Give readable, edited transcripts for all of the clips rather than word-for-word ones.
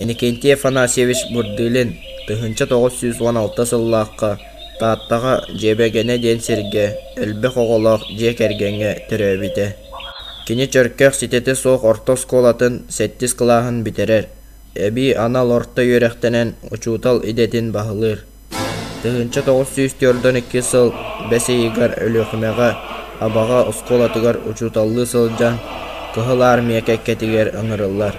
Иннокентий Афанасьевич Бурдылин 1916 сыллаахха Тааттаҕа Дьиэбэгэнэ диэн сиргэ элбэх оҕолоох дьиэ кэргэҥҥэ төрөөбүтэ. Кини Чөркөөх ситэтэ суох орто оскуолатын сэттис кылааһын бүтэрэр, эбии анал орто үөрэхтэнэн учуутал идэтин баһылыыр. 1942 сыл бэс ыйыгар Өлүөхүмэҕэ Абаҕа оскуолатыгар учууталлыы сылдьан Кыһыл Армия кэккэтигэр ыҥырыллар.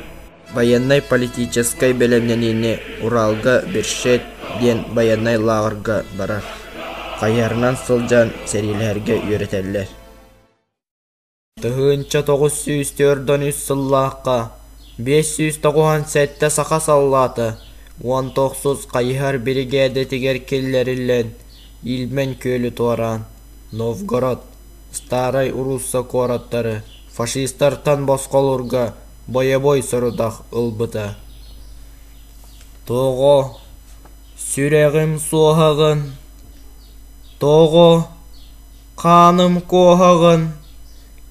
Байыаннай-политическай бэлэмнэниини Уралга Бершет диэн байыаннай лааҕырга барар, хайыһарынан сылдьан сэриилэһэргэ үөрэтэллэр. 1943 сыллаахха 597 саха саллаата 19 хайыһар биригээдэтигэр киллэриллэн Ильмень күөлү туораан Новгород, Старай Русса куораттары фашистартан босхолуурга бойобуой сорудах ылбыта. Тоҕо сүрэҕим суоһаҕын, тоҕо Хааным куоһаҕын,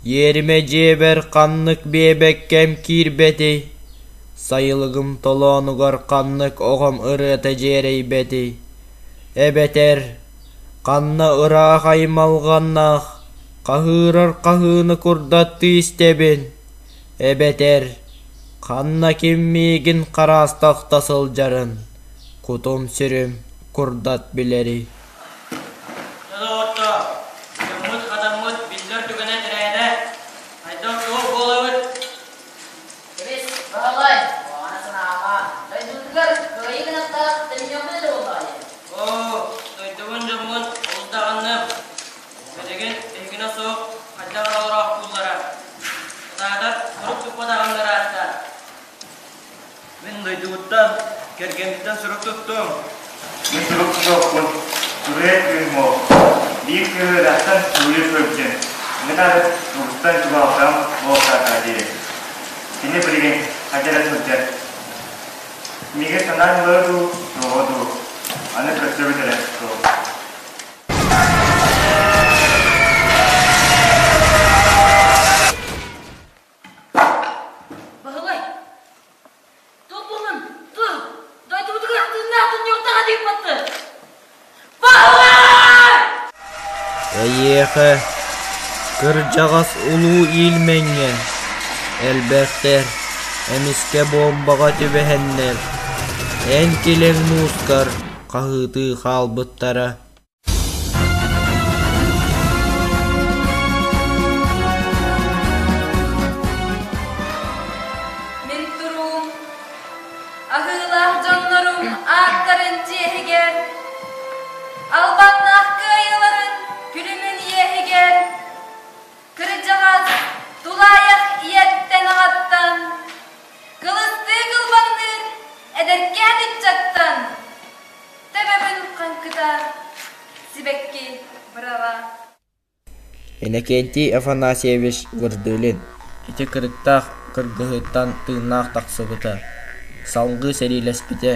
иэримэ дьиэбэр ханнык биэбэккэм киирбэтий, сайылыгым толоонугар ханнык оҕом ырыата дьиэрэйбэтий, эбэтэр ханна ыраах аймалҕаннаах хаһыырар хаһыыны курдаттыы истэбин, эбэтэр ханна ким миигин хараастахта сылдьарын кутум-сүрүм курдат билэрий. Дьэ, дьоммут хатаммыт биллэр түгэнэ тирээтэ. Хайдах суох буолабыт? Кэбис, Баһылай, оҕону санаама. Дойдубутугар кыайыы гынахтаах төннүөхпүт этэ буоллаҕа дии. Оо, дойдубун дьоммун олус даҕанным. Билигин биһигинэ суох хайдах эрэ олороохтууллара. Саатар сурук туппатаҕым ыраатта. Мин дойдубуттан, кэргэммиттэн сурук туттум. Мин сурук тутуохпун, суруйар кыыһым ол. Биир кыыһы ыраахтан суруйа сылдьан, гытары угустан чугаһатаҕым буолтаата диэри. Кини билигин хайда эрэ сылдьар. Миигин санаан ылара дуу, суоҕа дуу, аны көрсөбүт эрэ суох. Баһылай, туох буоллун, туох, дойдубутугар тыыннаах тунньуохтаҕа тыыппатты. Баһылай! Эйиэхэ, кырдьаҕас улуу Ильмеҥҥэ, элбэхтэр эмискэ буомбаҕа түбэһэннэр, эн килэҥ муускар хаһыытыы хаалбыттара. Мин туруум, аһыылаах дьоннорум ааттарын чиэһигэр, албаннаах кыайыыларын күлүмүн иэһигэр, кырдьаҕас тулаайах ийэттэн-аҕаттан, кылыстыы кылбаҥныыр эдэркээн ыччаттан Төбөбүн хаҥкыта сибэкки быраҕа. Иннокентий Афанасьевич Вырдылин ити кырыктаах кыргыһыыттан тыыннаах тахсыбыта, салгыы сэриилэспитэ,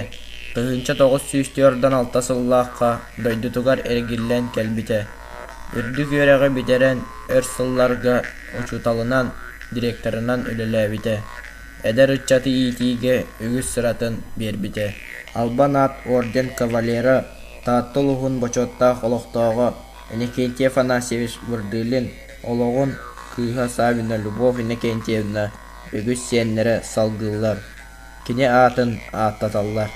1946 сыллаахха дойдутугар эргиллэн кэлбитэ. Үрдүк үөрэҕи бүтэрэн өр сылларга учууталынан, директорынан үлэлээбитэ. Эдэр ыччаты иитиигэ үгүс сыратын биэрбитэ. Албан аат орден кавалера, Таатта улууһун бочуоттаах олохтооҕо Иннокентий Афанасьевич Вырдылин олоҕун кыыһа Саввина Любовь Иннокентьевна үгүс сиэннэрэ салгыыллар, кини аатын ааттаталлар.